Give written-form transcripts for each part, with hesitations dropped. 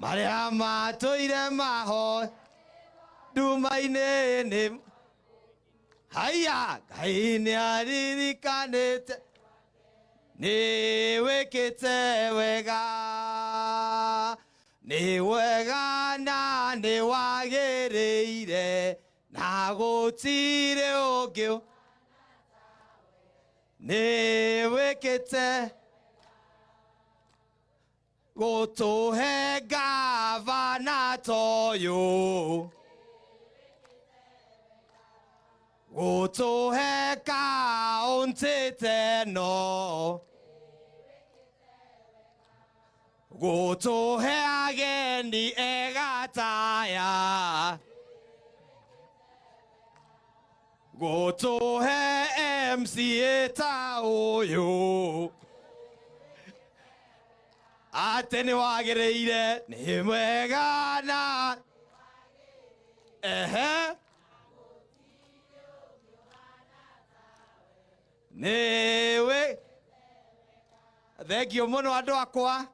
Marĩa matũire maho nduma-inĩ nĩ haiya. Ngai nĩ aririkanĩte nĩ wĩkĩte wega, nĩ wega na nĩ wagĩrĩire na gũtirĩ ũngĩ nĩ wĩkĩte gũtũhe gavana toyũ, gũtũhe kaũntĩ teno, gũtũhe ageni egataya, gũtũhe MCA ta ũyũ, atĩ nĩ wagĩrĩire, nĩ mwega na ehe nĩwe. Thengio mũno andũ akwa,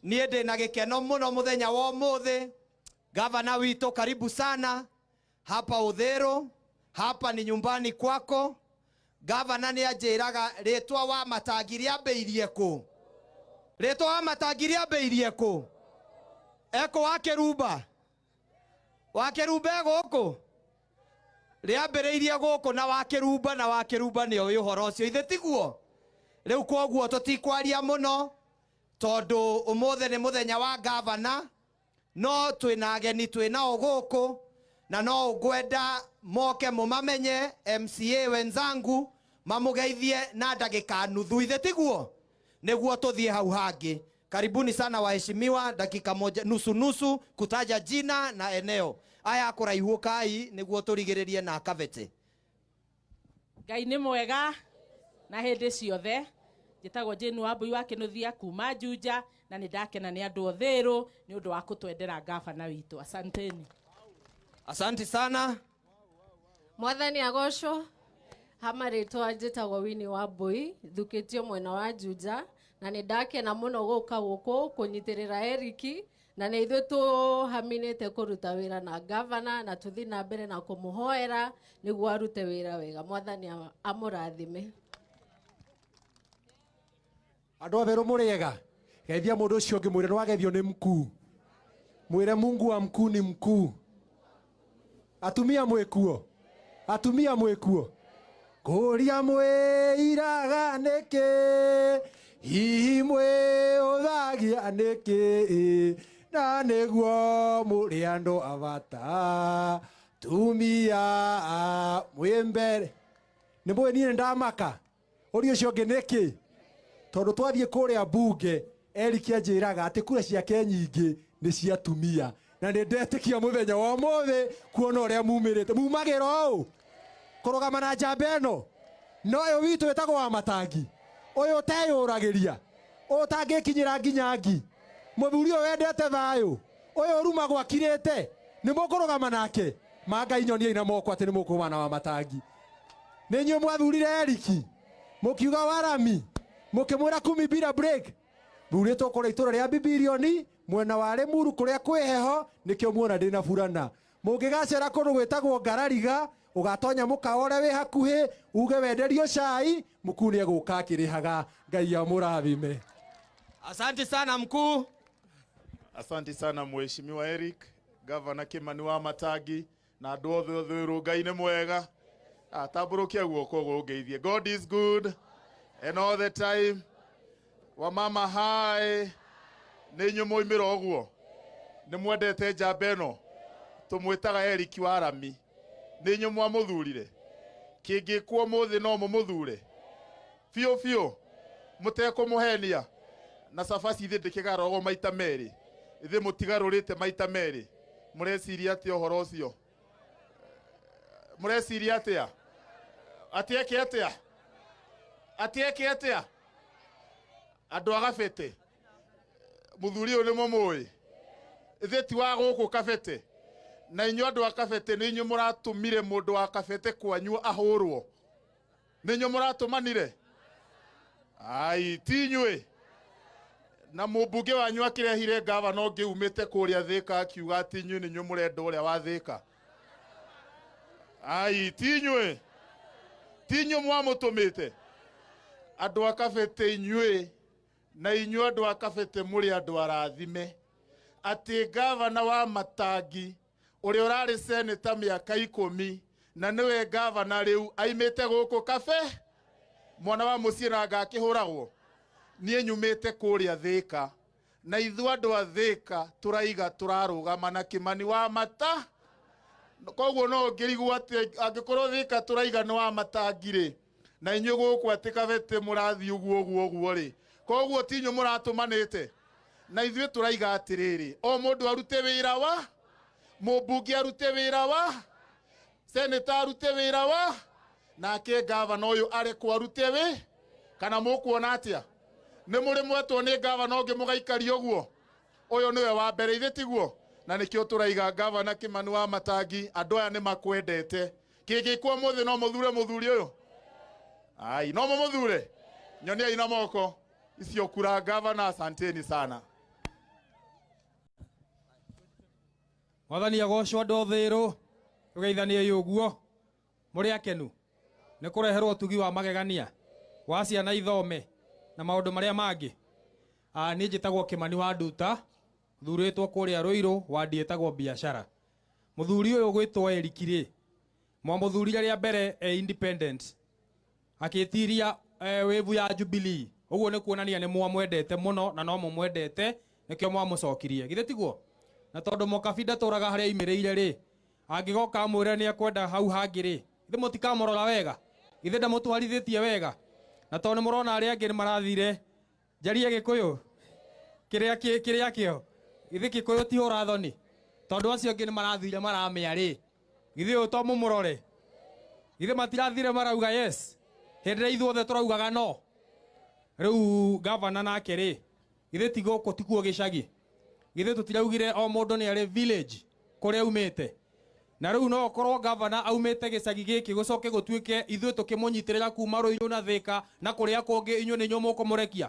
niĩ ndĩ na gĩkeno mũno mũthenya wa ũmũthĩ. Gavana witũ, karibu sana hapa Uthiru, hapa ni nyumbani kwako. Gavana nĩ anjĩraga rĩtwa wa matangi rĩambĩirie kũ? Rĩtwa wa matangi rĩambĩirie kũ? Ekũ wa kĩrumba, wa kĩrumba e gũkũ, rĩambĩrĩirie gũkũ na wa kĩrumba, na wa kĩrumba nĩ oĩ ũhoro ũcio, ithe tiguo? Rĩu kwoguo tũtikwaria mũno tondũ ũmũthĩ nĩ mũthenya wa gavana, no twĩna ageni twĩ nao gũkũ na no ngwenda moke mũmamenye. MCA wenzangu mamũgeithie na ndagĩka nuthu, ithe tiguo? Nĩguo tũthiĩ hau hangĩ. Karibuni sana waheshimiwa, dakika moja nusu nusu kutaja jina na eneo. Aya kũraihu kai nĩguo tũrigĩrĩrie na Kabete. Ngai nĩ mwega na hĩndĩ ciothe. Njĩtagwo Jane Wambui wa Kĩnuthia kuma Juja, na nĩ ndakena nĩ andũ Otherũ nĩ ũndũ wa kũtwendera gavana witũ. Asanteni. Asante sana. Mwathani agocwo. Hama rĩtwa njĩtagwo Winnie Wambui, thukĩtio mwena wa Juja, na nĩ ndakena mũno gũka gũkũ kũnyitĩrĩra Eriki, na nĩ ithuĩ tũhaminĩte kũruta wĩra na gavana na tũthiĩ na mbere na kũmũhoera nĩguo arute wĩra wega. Mwathani amũrathime. Andũ a Therũ, mũrĩega? Geithia mũndũ ũcio ũngĩ, mwĩre nĩwageithio nĩ mkuu, mwĩre Mungu wa mkuu ni mkuu. Atumia mwĩkuo? Atumia mwĩkuo? Kũria mwĩiraga nĩkĩ? Hihi mwĩũthagia nĩkĩ? Na nĩguo mũrĩ andũ a bata, tumia mwĩ mbere. Nĩ mũĩ niĩ ndamaka ũria ũcio ũngĩ nĩkĩ, tondũ twathiĩ kũrĩa mbunge Eric anjĩraga atĩ kura ciake nyingĩ nĩ cia atumia, na nĩ ndetĩkia mũthenya wa ũmũthĩ kuona ũrĩa mumĩrĩte mumagĩra ũũ kũrũgama na njamba ĩno, no ũyũ witũ wĩtagwo wa matangi, ũyũ ũteyũragĩria, ũyũ ũtangĩkinyĩra nginya ngi, mũthuri ũyũ wendete thayũ, ũyũ ũrumagwo akirĩte, nĩ mũkũrũgama nake? Mangai nyoniai na moko atĩ nĩ mũkũrũgama na wa matangi. Nĩ inyuĩ mwathurire Eriki, mũkiuga warami, mũkĩmwĩra kumi bila break. Thurĩtwo kũrĩa itũra rĩa Bibilioni mwena wa Limuru kũrĩa kwĩ heho, nĩkĩo muona ndĩna burana. Mũngĩgacera kũndũ gwĩtagwo Ngarariga, ũgatonya mũkawa ũrĩa wĩ hakuhĩ, uge wenderio cai, mũkuu nĩ egũka akĩrĩhaga. Ngai amũrathime. Asante sana mkuu. Asante sana Mheshimiwa Eric, Gavana Kimani wa Matangi na andũ othe Ũthũĩrũ. Ngai nĩ mwega. Tambũrũkia guoko ũguo ũngeithie. God is good and all the time. Wamama hai, nĩ inyuĩ mwoimĩra ũguo, nĩ mwendete njamba ĩno tũmwĩtaga Eric wa Rami? Nĩ inyuĩ mwamũthurire? Kĩngĩkwo ũmũthĩ no mũmũthure biũ biũ mũtekũmũhenia na cabaci? Ithe ndĩkĩgarũragwo maita merĩ, ithe mũtigarũrĩte maita merĩ. Mũreciria atĩa ũhoro ũcio? Mũreciria atĩa? Atĩ eke atĩa? Atĩ eke atĩa? Andũ a Gabete, mũthuri ũyũ nĩ mũmũĩ, ithe ti wa gũkũ Kabete? Na inyuĩ andũ a Kabete, nĩ inyuĩ mũratũmire mũndũ wa Kabete kwanyu ahũrwo? Nĩ inyuĩ mũratũmanire? Ai, ti inyuĩ. Na mũmbunge wanyu akĩrehire gavana ũngĩ umĩte kũrĩa Thĩka akiuga atĩ inyuĩ nĩ inyuĩ mũrenda ũrĩa wa Thĩka. Ai, ti inyuĩ, ti inyuĩ mwamũtũmĩte. Andũ a Kabete inyuĩ na inyuĩ andũ a Kabete mũrĩ andũ arathime atĩ gavana wa Matangi ũrĩa ũrarĩ seneta mĩaka 10 na nĩwe gavana rĩu aimĩte gũkũ Kabe, mwana wa mũciĩ na anga akĩhũragwo. Niĩ nyumĩte kũrĩa Thĩka na ithuĩ andũ a Thĩka tũraiga tũrarũgama na Kĩmani wa Mata. Koguo no ngĩrigwo atĩ angĩkorwo Thĩka tũraiga nĩ wa Matangi rĩ, na inyuĩ gũkũ atĩ Kabete mũrathiĩ ũguo ũguo ũguo rĩ, koguo ti inyuĩ mũratũmanĩte. Na ithuĩ tũraiga atĩrĩrĩ, o mũndũ arute wĩra wa mũmbunge, arute wĩra wa seneta, arute wĩra wa nake gavana ũyũ arekwo arute wĩ, kana mũkuona atĩa? Nĩ mũrĩ mwetwo nĩ gavana ũngĩ mũgaikaria ũguo? Ũyũ nĩwe wa mbere, ithe tiguo? Na nĩkĩo tũraiga gavana Kĩmani wa Matangi, andũ aya nĩ makwendete. Kĩngĩkwo ũmũthĩ no mũthure mũthuri ũyũ? Ai, no mũmũthure? Nyoniai na moko. Icio kura gavana, asanteni sana. Mwathani agocwo andũ othe tũgeithanie ũguo mũrĩ akenu nĩ kũreherwo ũtugi wa magegania wa ciana ithome na maũndũ marĩa mangĩ. Niĩ njĩtagwo Kĩmani wa Nduta, thurĩtwo kũrĩa Rũirũ, wandi ĩtagwo biacara. Mũthuri ũyũ ũgwĩtwo Eric rĩ, mwamũthurire rĩa mbere e independent akĩtiria wĩvu ya Jubilee. Ũguo nĩ kuonania nĩ mwamwendete mũno na no mũmwendete, nĩkĩo mwamũcokirie, githĩ tiguo? Na tondũ Mũkabi ndatũraga harĩa aimĩrĩire rĩ, angĩgoka amwĩre nĩ ekwenda hau hangĩ rĩ, githĩ mũtikamũrora wega? Githĩ ndamũtwarithĩtie wega? Na tondũ nĩ mũrona arĩa angĩ nĩ marathire, njarie Gĩkũyũ kĩrĩa kĩrĩa kĩo, githĩ Gĩkũyũ ti hũra thoni? Tondũ acio angĩ nĩ marathire maramĩa rĩ, githĩ ũyũ to mũmũrore? Githĩ matirathire marauga yes hĩndĩ ĩrĩa ithuothe tũraugaga no? Rĩu gavana nake rĩ, githĩ ti gũkũ tikuo gĩcagi? Githĩ tũtiraugire o mũndũ nĩ arĩ village kũrĩa aumĩte? Na rĩu no okorwo gavana aumĩte gĩcagi gĩkĩ gũcoke gũtuĩke ithuĩ tũkĩmũnyitĩrĩra kuma Rũirũ na Thĩka na kũrĩa kũngĩ, inyuĩ nĩ inyuĩ mũkũmũrekia?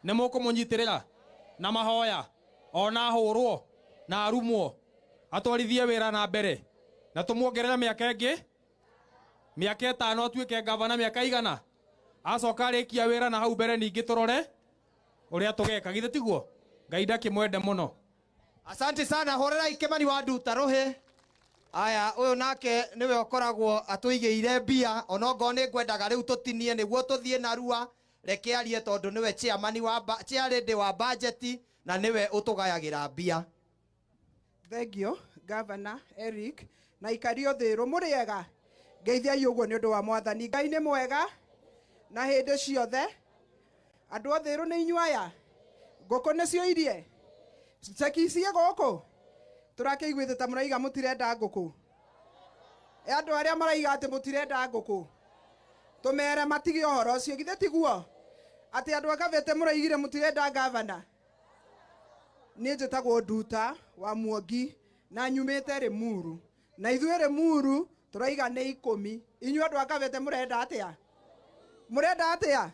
Nĩ mũkũmũnyitĩrĩra na mahoya ona ahũrwo na arumwo atwarithie wĩra na mbere na tũmuongerere mĩaka ĩngĩ mĩaka 5 atuĩke gavana mĩaka igana acoka arĩkia wĩra na hau mbere ningĩ tũrore ũrĩa tũgeka, githĩ tiguo? Ngai ndakĩmwende mũno. Asante sana, hũrĩrai Kĩmani wa Nduta rũhĩ. Aya, ũyũ nake nĩwe ũkoragwo atũigĩire mbia, onokorwo nĩ ngwendaga rĩu tũtinie nĩguo tũthiĩ narua, reke arie tondũ nĩwe chairman wa chairlady wa budget na nĩwe ũtũgayagĩra mbia. Thank you Governor Eric na ikari Uthiru mũrĩega. Ngeithiai ũguo nĩ ũndũ wa Mwathani. Ngai nĩ mwega na hĩndĩ ciothe. Andũ a Uthiru nĩ inyuĩ aya, ngũkũ nĩcio irie ceki ciĩ gũkũ, tũrakĩiguĩte ta mũraiga mũtirenda ngũkũ. Andũ arĩa maraiga atĩ mũtirenda ngũkũ, tũmere matige ũhoro ũcio, githĩ tiguo? Atĩ andũ a Kabete mũraigire mũtirenda gavana. Niĩ njĩtagwo Nduta wa Muongi na nyumĩte Limuru, na ithuĩ Limuru tũraiga nĩ 10. Inyuĩ andũ a Kabete mũrenda atĩa? Mũrenda atĩa?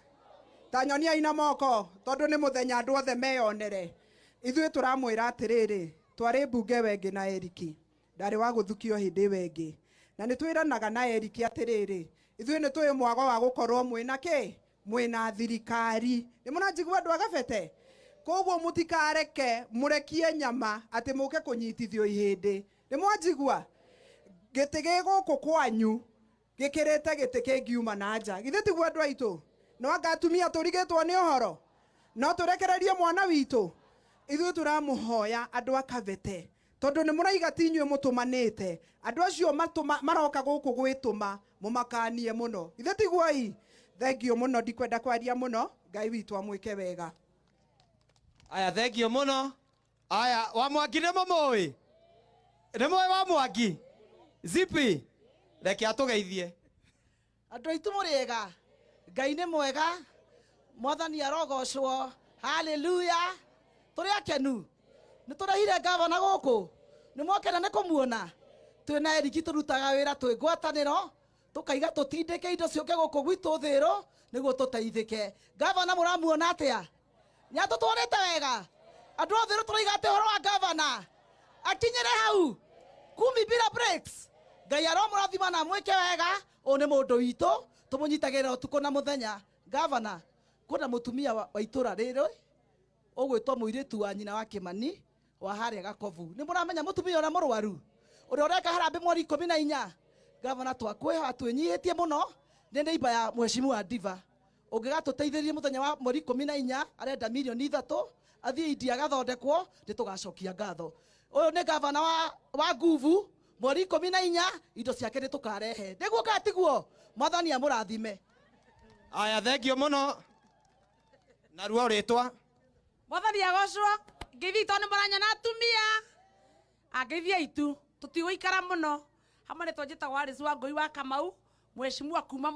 Ta nyoniai na moko tondũ nĩ mũthenya andũ othe meyonere. Ithuĩ tũramwĩra atĩrĩrĩ, twarĩ mbunge wengĩ na Eric, ndarĩ wa gũthukio hĩndĩ ĩyo ĩngĩ, na nĩ twĩranaga na Eric atĩrĩrĩ, ithuĩ nĩ tũĩ mwago wa gũkorwo mwĩna kĩ? Mwĩna thirikari. Nĩ mũranjigua andũ a Kabete? Koguo mũtikareke mũrekie nyama atĩ mũke kũnyitithio ihĩndĩ. Nĩ mwanjigua? Gĩtĩ gĩ gũkũ kwanyu gĩkĩrĩte gĩtĩ kĩngiuma na nja, githĩ tiguo andũ aitũ? No anga atumia tũrigĩtwo nĩ ũhoro, no tũrekererie mwana witũ. Ithuĩ tũramũhoya andũ a Kabete, tondũ nĩ mũraiga ti inyuĩ mũtũmanĩte, andũ acio maroka gũkũ gwĩtũma mũmakanie mũno, githĩ tiguo ii? Thengiũ mũno, ndikwenda kwaria mũno. Ngai witũ amwĩke wega. Aya, thengiũ mũno. Aya, wa Mwangi nĩ mũmũĩ? Nĩ mũĩ wa Mwangi? Zipi? Reke atũgeithie. Andũ aitũ mũrĩega, Ngai nĩ mwega, Mwathani arogocwo, haleluya. Tũrĩ akenu, nĩ tũrehire gavana gũkũ, nĩ mwakena nĩ kũmuona. Twĩna Eric tũrutaga wĩra twĩ ngwatanĩro, tũkaiga tũtindĩke indo ciũke gũkũ gwitũ Uthiru nĩguo tũteithĩke. Gavana mũramuona atĩa? Nĩ atũtwarĩte wega. Andũ othe rĩu tũroiga atĩ ũhoro wa gavana akinyĩre hau kumi bila breaks. Ngai aromũrathima na amwĩke wega. Ũyũ nĩ mũndũ witũ, tũmũnyitagĩrĩra ũtukũ na mũthenya. Gavana, kwĩna mũtumia wa itũra rĩrĩ ũgwĩtwo mũirĩtu wa nyina wa Kĩmani wa harĩa Gakobu. Nĩ mũramenya mũtumia ũrĩa mũrwaru ũrĩa ũreka harambĩ mweri 14? Gavana, twakwĩhoya twĩnyihĩtie mũno, nĩ neighbor ya mheshimiwa Diva. Ũngĩgatũteithĩrĩria mũthenya wa mweri 14, arenda mirioni 3 athiĩ India agathondekwo, nĩ tũgacokia ngatho. Ũyũ nĩ gavana wa nguvu. Mweri 14 indo ciake nĩ tũkarehe. Nĩguo kana tiguo? Mwathani amũrathime. Aya, thengio mũno. Naruo rĩtwa? Mwathani agocwo. Ngeithi tondũ nĩ mũranyona atumia angeithia itu tũtigũikara mũno. Hamwe nĩ twanjĩtagwo Alice wa Ngũi wa Kamau, mheshimiwa kuma